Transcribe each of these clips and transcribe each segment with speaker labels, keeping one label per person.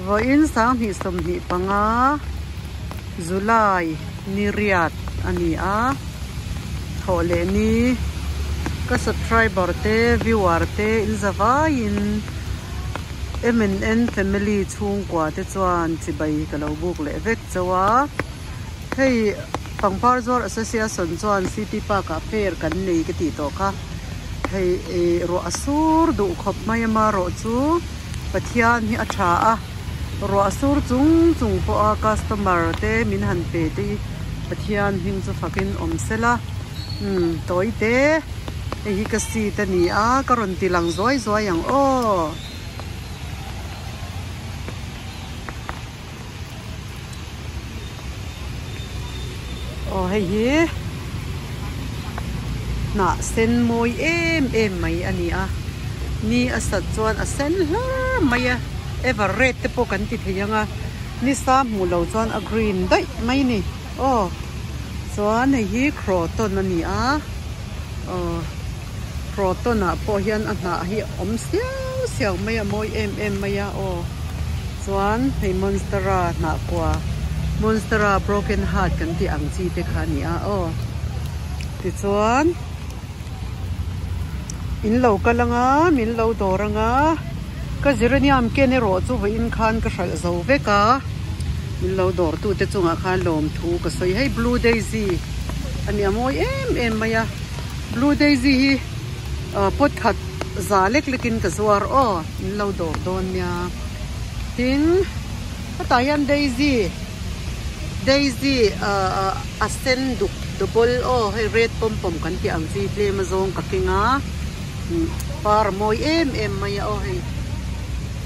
Speaker 1: Vawiin 2025 July ni riat a ni a, thawh leh ni ka subscriber te viewer te in za vaiin M&N family chhungkua te chuan chibai ka lo buk leh vek chauh a, hei pangpar zuar association chuan city park ah fair kan nei ka tih tawh kha hei ruah a sur duh khawp mai a marawh chu. Pathian hi a tha a, ruah sur chung chung pawha customer te min han pe te hi Pathian hming chu fakin awm sela, umm tawi te hei hi ka seat a ni a, ka rawn ti lang zuai zuai ang aw. Aw hei hi hnah sen mawi em em mai a ni a ni a sat chuan a sen hlar mai a ever red te pawh kan ti thei ang a ni sa hmuh loh chuan a green daih mai a ni aw chuan hei hi croton a ni a aw croton ah pawh hian a hnah hi a awm siau siau mai a mawi em em mai a aw. Chuan hei monstera hnah kua monstera broken heart kan tih ang chi te kha a ni a aw tichuan in lo kal anga min lo dawr anga ka geranium ken erawh chu vawiin khan ka hralh zo vek a min lo dawr tu te chungah khan lawmthu ka sawi hei blue daisy a nia mawi em em mai a blue daisy hi pot khat za lek lek in ka zuar aw. In lo dawr dawn nia tin hetah hian daisy daisy ahh a sen duk double aw hei red pawm pawm kan tih ang chi tlem a zawng ka keng a par a mawi em em mai a aw hei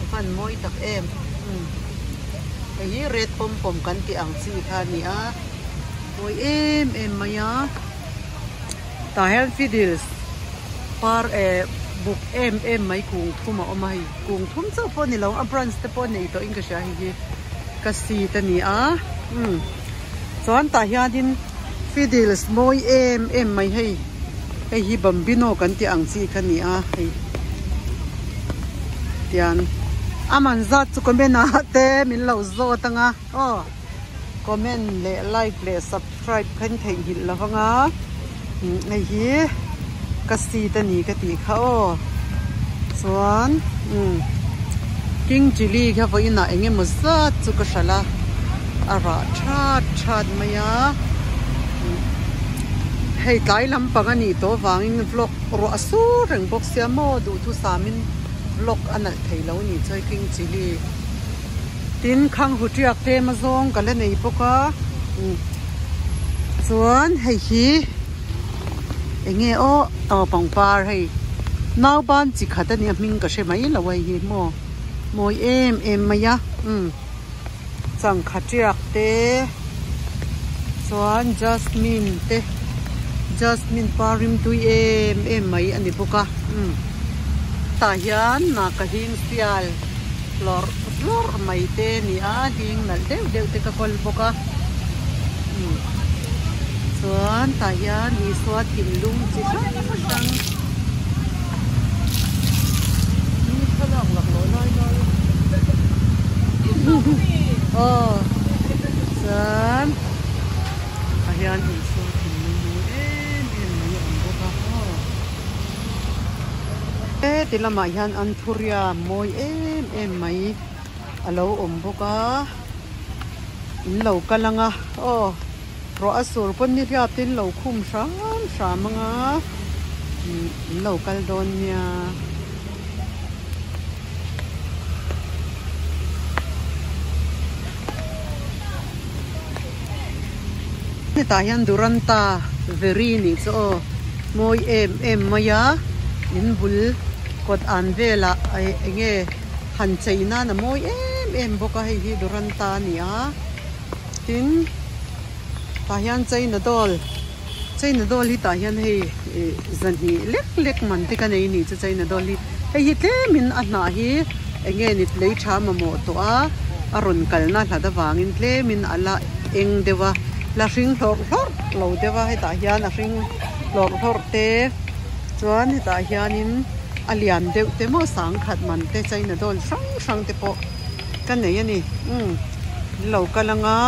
Speaker 1: a van mawi tak em hei hi red pawm pawm kan tih ang chi kha a ni a mawi em em mai a tah hian fiddles. Par eh buk em em mai kung thum a awm a hei kung thum chauh pawh a ni lo a branch te pawh a nei tawh in ka hria hei hi ka seat a ni a umm chuan tah hianin fiddles mawi em em mai hei hei hi bambino kan tih ang chi kha a ni a hei tian a man zat chu comment ah te min lo zawt ang a aw comment leh like leh subscribe kha in theihnghilh lo vang a hei hi ka seat a ni ka tih kha aw chuan king chilli kha vawiin ah eng emaw zat chu ka hralh a a rah that that mai a hei tlai lampang a nih tawh avangin vlog ruah a sur reng bawk sia maw duhthusam in vlog a nalh thei lo a nih chu hei king chilli. Tin khang hu tiak tlem a zawng ka la nei bawk a chuan hei hi eng nge aw aw pangpar hei nauban chi khat a nia hming ka hre mai lo a hei hi maw mawi em em mai a umm changkha tiak te chuan jasmine te jasmine par rimtui em em mai a ni bawk a umm tah hian naka hing sial. Hlawrh hlawrh mai te a ni a hling nalh deuh deuh te ka kawl bawk a chuan tah hian Isua thinlung chi hrang hrang thlalak laklawh lai lai aw chuan tah hian Isua thinlung hi em em mai a awm bawk a aw. Heti lamah hian anthuriya mawi em em mai a lo awm bawk a in lo kal ang a aw ruah a sur pawn ni hriat in lo khum hram hram ang a in lo kal dawn nia. Hetah hian Duranta Veri nih chu aw mawi em em mai a in bul kawt an velah eng nge han chei nan a mawi em em bawk a hei hi Duranta a ni a tin tah hian China doll China doll hi tah hian hei ih zahnih lek lek man te ka nei nih chu China doll hi hei hi tlemin a hnah hi eng nge ni lei tha mamawh tawh a a rawn kalna hlat avangin tlemin a la eng deuh a la hring hlawrh hlawrh lo deuh a hetah hian a hring hlawrh hlawrh te chuan hetah hianin a lian deuh te maw sangkhat man te China doll hrang hrang te pawh. Ka nei a ni umm min lo kal anga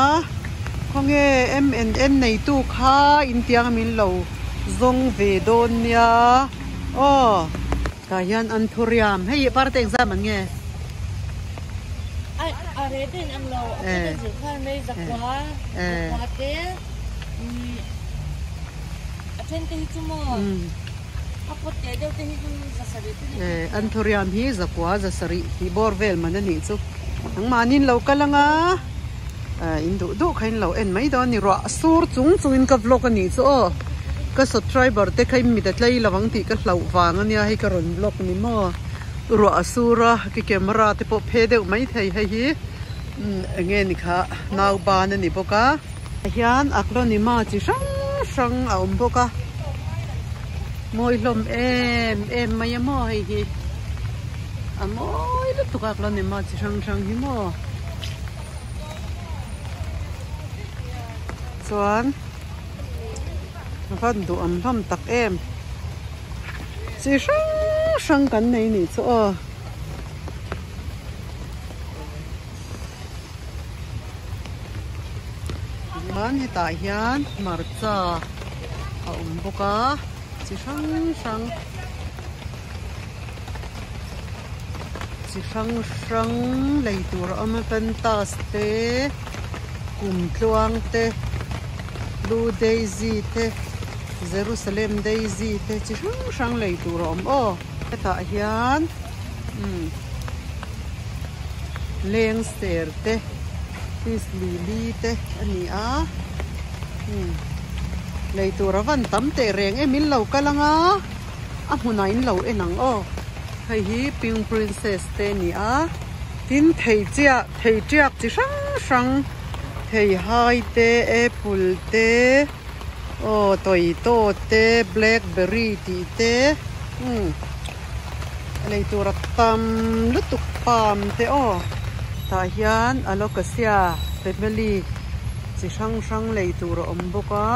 Speaker 1: khawnge M and N neitu kha intiang min lo zawng ve dawn nia aw. Tah hian an thuriam hei parte exam an nge.
Speaker 2: Ai a rate in ang lo a kut a zir khan mai zakua zakua te a then te hi chu maw a pawt teh deuh te hi chu zasarih te ni.
Speaker 1: An thuriam hi zakua zasarih tih bawr vel man a nih chu nangmahni in lo kal anga in duh duh kha in lo en mai dawn a ni ruah sur chung chung in ka vlog a nih chu aw ka subscriber te kha in mit a tlei lo ang tih ka hlauh vang a nia hei ka rawn vlog ni maw. Ruah a sur a ki camera te pawh phe deuh mai thei hei hi eng nge ni kha nau ban a ni bawk a. Hian Aglonema chi hrang hrang a awm bawk a mawi hlawm em em mai a maw hei hi a mawi lutuk a Aglonema chi hrang hrang hi maw chuan a van duh ang hlawm tak em. Chi hrang hrang kan nei nih chu aw. Chuan hetah hian hmarcha a awm bawk a chi hrang hrang chi hrang hrang lei tur a awm a pentas te kumtluang te blue daisy te. Jerusalem Daisy te chi hrang hrang lei tur a awm aw. Hetah hian umm leng ser te fish lily te a ni a umm lei tur a van tam teh reng em in lo kal ang a a hmunah in lo en ang aw. Hei hi pink princess te a ni a tin thei chiah thei tiak chi hrang hrang theihai te apple te. Aw tomato te blackberry tih te umm lei tur a tam lutuk palm te aw tah hian alocasia family chi hrang hrang lei tur a awm bawk a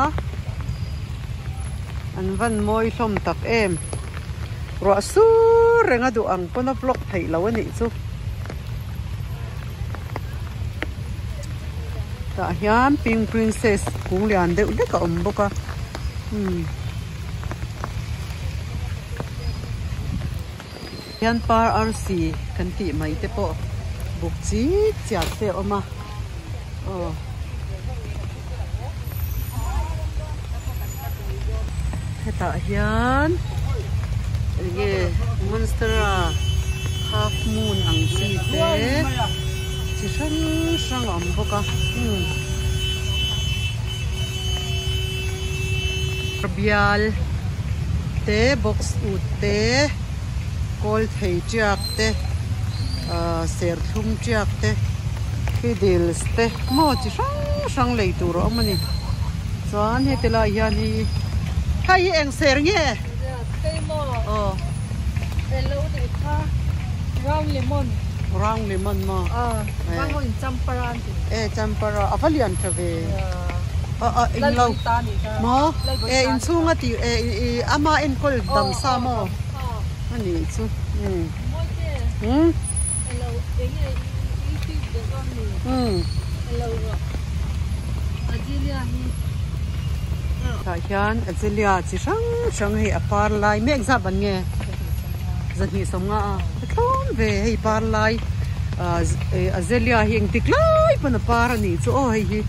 Speaker 1: an van mawi hlawm tak em ruah sur reng a duh ang pawn a vlog theih loh a nih chu. Tah hian pink princess kung lian deuh hlek a awm bawk a umm hian par arsi kan tih mai te pawh buk chik chiah te a awm a aw. Hetah hian enge monstera half moon ang chi te chi hrang hrang a awm bawk a umm bial te box ut te kawl thei tiak te ahh serthlum tiak te fiddles te maw chi hrang hrang lei tur a awm a ni chuan heti lai hian hei hei hi eng ser nge aw round lemon maw e champara a va lian tha ve a englo maw e inchhunga tih e ama enkawl dam sa maw a nih chu umm umm. Tah hian azalea chi hrang hrang hei a par lai mek zat ban nge zahnih sawmnga a a tlawm ve hei par lai ah azalea hi engtik lai pawn a par a nih chu aw hei hi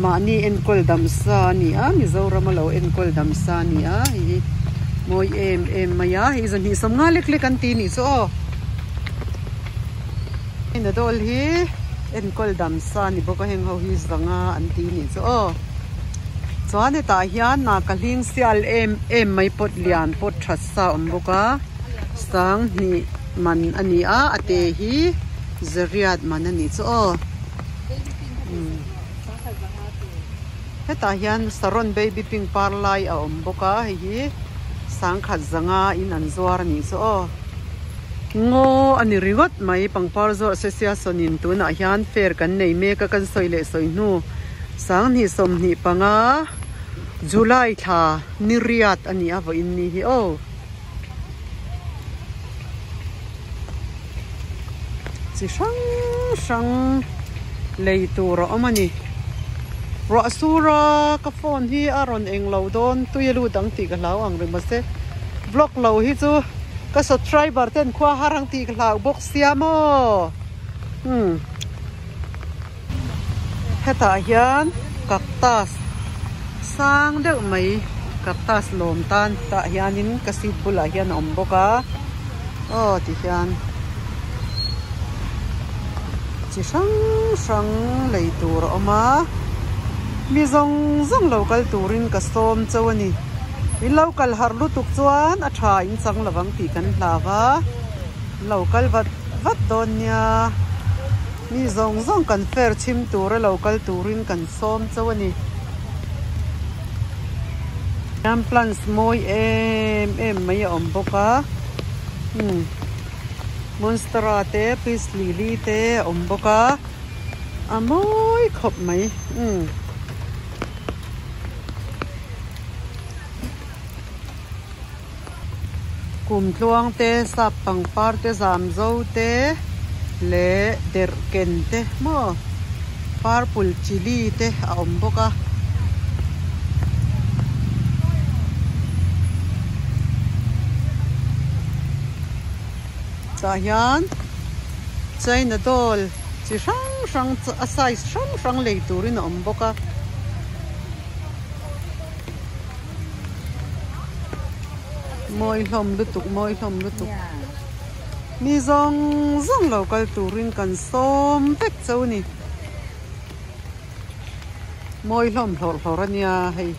Speaker 1: mahni enkawl dam sa a ni a Mizoram a lo enkawl dam sa a ni a hei hi mawi em em mai a hei zahnih sawmnga lek lek an ti a nih chu aw. Hei dawl hi enkawl dam sa a ni bawk a heng ho hi zanga an ti nih chu aw chuan hetah hian naka hling sial em em mai pawt lian pawt tha sa a awm bawk a sanghnih man a ni a a te hi zariat man a nih chu aw hetah hian saron baby pink par lai a awm bawk a hei hi sangkhat zanga in an zuar a nih chu aw. Ngaw a ni ringawt mai pangpar zawrh Association in tunah hian fair kan nei mek a kan sawi leh sawi hnu sanghnih 25 July thla ni riat a ni a vawiin ni hi aw. Chi hrang hrang lei tur a awm a ni. Ruah sur a ka phone hi a rawn eng lo dawn tui a lut ang tih ka hlau ang reng mahse vlog lo hi chu ka subscriber ten khua har ang tih ka hlau bawk sia maw umm hetah hian cactus sang deuh mai cactus lawm tan tah hianin ka seat bulah hian a awm bawk a aw ti hian chi hrang hrang lei tur a awm a mi zawng zawng lo kal turin ka sawm chauh a ni in lo kal harh lutuk chuan a tha in chang lo vang tih kan hlau a lo kal vat vat dawn nia mi zawng zawng kan fair chhim tura lo kal turin kan sawm chauh a ni. Hian plants mawi em em mai a awm bawk a umm monstera te peace lily te a awm bawk a a mawi khawp mai umm. Kumtluang te sap pangpar te zamzo te leh derhken te maw purple chilli te a awm bawk a. Tah hian china doll chi hrang hrang a size hrang hrang lei turin a awm bawk a. Mawi hlawm lutuk mawi hlawm lutuk mi zawng zawng lo kal turin kan sawm vek chauh a ni mawi hlawm hlawrh hlawrh a nia hei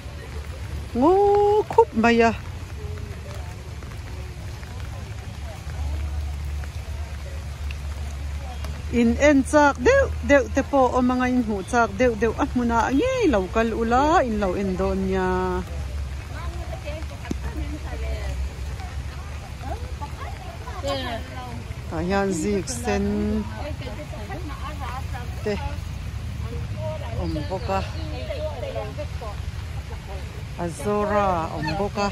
Speaker 1: ngaw khup mai a. In en chak deuh deuh te pawh awm anga in hmuh chak deuh deuh a hmunah ngei lo kal ula in lo en dawn nia. Tah hian zik sen te awm bawk a. Azora a awm bawk a.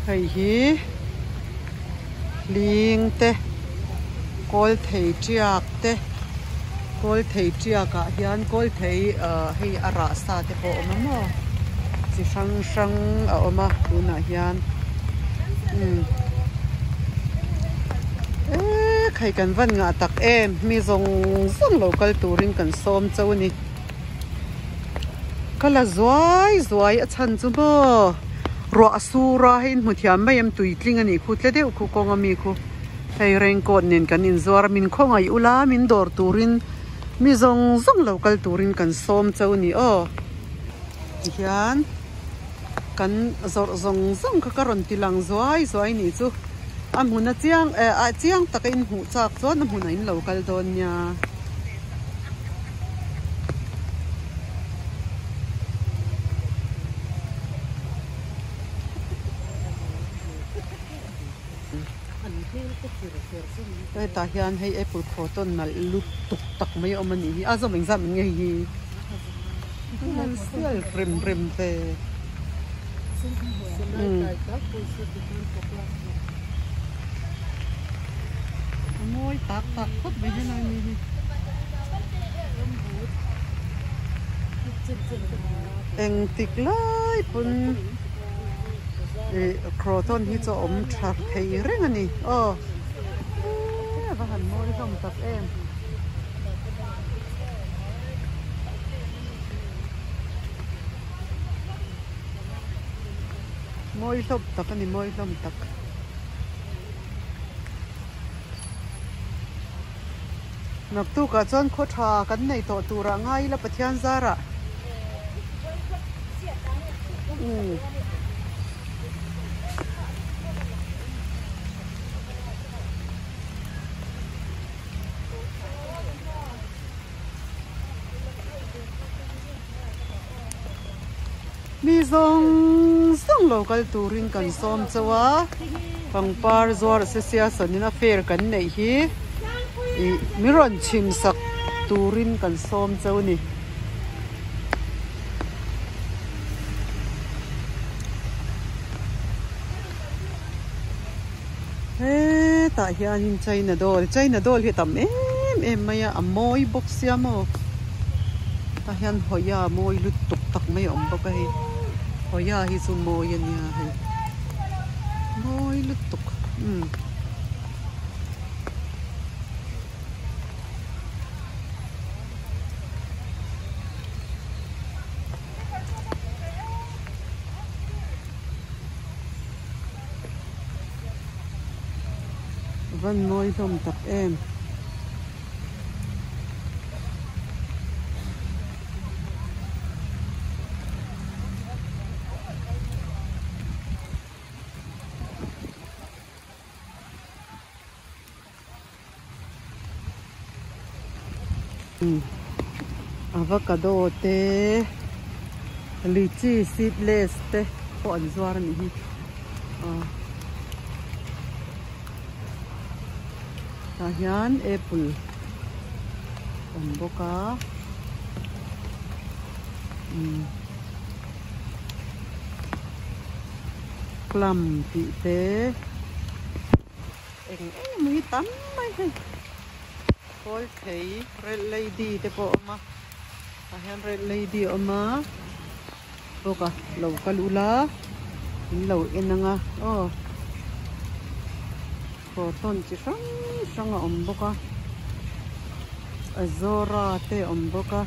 Speaker 1: Hei hi hling te kawl thei tiak te kawl thei tiak ah hian kawl thei ah hei a rah sa te pawh a awm a maw chi hrang hrang a awm a tunah hian umm eee khai kan van ngah tak em mi zawng zawng lo kal turin kan sawm chauh a ni. Ka la zuai zuai a chhan chu maw ruah a sur a hei in hmu thiam mai em tui tling a nih khu tle deuh khu kawng a mi khu hei raincoat nen kan inzuar a min khawngaih ula min dawr turin mi zawng zawng lo kal turin kan sawm chauh a ni aw tihian kan zawrh zawng zawng kha ka rawn ti lang zuai zuai nih chu a hmun a chiang eh a chiang taka in hmuh chak chuan a hmunah in lo kal dawn nia. Hetah hian hei apple khaw tawn nalh lutuk tak mai a awm a nih hi a zawm engzat nge hi sial rem rem ve A mawi tak tak khawp mai helai mi hi. Engtik lai pawn ih croton hi chu a awm tha thei reng a ni aw a va han mawi hlawm tak em. Mawi hlawm tak a ni mawi hlawm tak. Naktukah chuan khaw tha kan nei tawh turah ngai ila Pathian zarah. Umm. Mi zawng zawng lo kal turin kan sawm chauh a. Pangpar zuar association in a fair kan neih hi ih min rawn chhim sak turin kan sawm cheu a ni. Hetah hianin china doll china doll hi a tam em em mai a a mawi bawk sia maw tah hian hawia mawi lutuk tak mai a awm bawk a hei hawia hi chu mawi a nia hei mawi lutuk umm. Van mawi hlawm tak em. Avocado te lychee seedless te pawh an zuar a nih hi aw tah hian apple a awm bawk a umm plum tih te. Eng eng mai tam mai hei kawl thei red lady te pawh a awm a tah hian red lady a awm a bawk a lo kal ula in lo en ang a aw cotton chi hrang hrang a awm bawk a azora te a awm bawk a.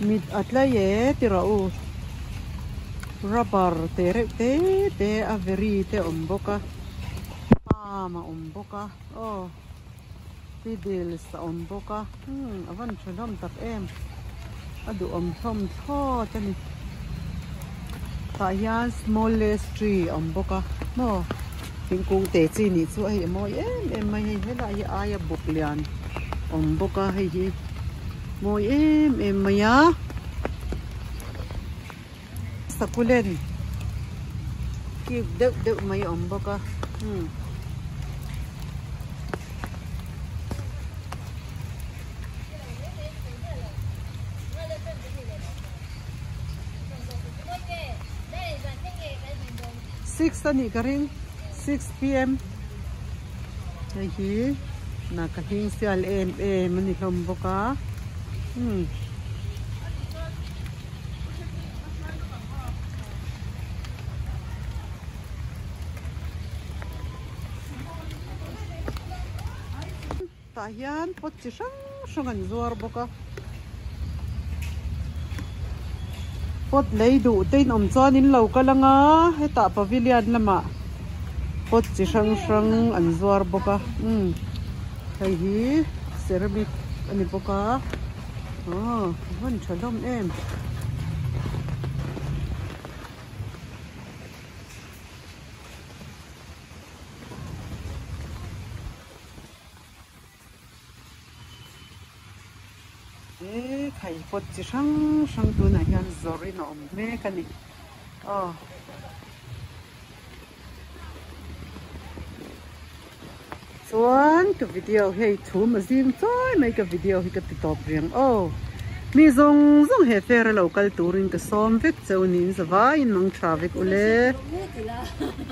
Speaker 1: Mit a tlai e ti rawh u rubber te reuh te te a veri te a awm bawk a palm a awm bawk a aw fiddles a awm bawk a umm a van tha hlawm tak em a duhawm hlawm thlawt a ni tah hian smallest tree a awm bawk a maw thingkung te chi nih chu hei a mawi em em mai hei helai hi aia buk lian awm bawk a hei hi. Mawi em em mai a succulent cute deuh deuh mai a awm bawk a umm. Six a nih ka ring 6 pm hei hi na ka hling sial em em a ni hlawm bawk a umm. Tah hian pot chi hrang hrang an zuar bawk a pot lei duh te in awm chuan in lo kal ang a hetah pavilion lamah pot chi hrang hrang an zuar bawk a umm hei hi ceramic a ni bawk a aw a van tha hlawm em. He khaihpawt chi hrang hrang tunah hian zawrhin a awm mek a ni aw. Chuan ka video hei chhum a zing chawi mai ka video hi ka ti tawp reng aw. Mi zawng zawng he fair a lo kal turin ka sawm vek cheu niin zavaiin mang tha vek ule.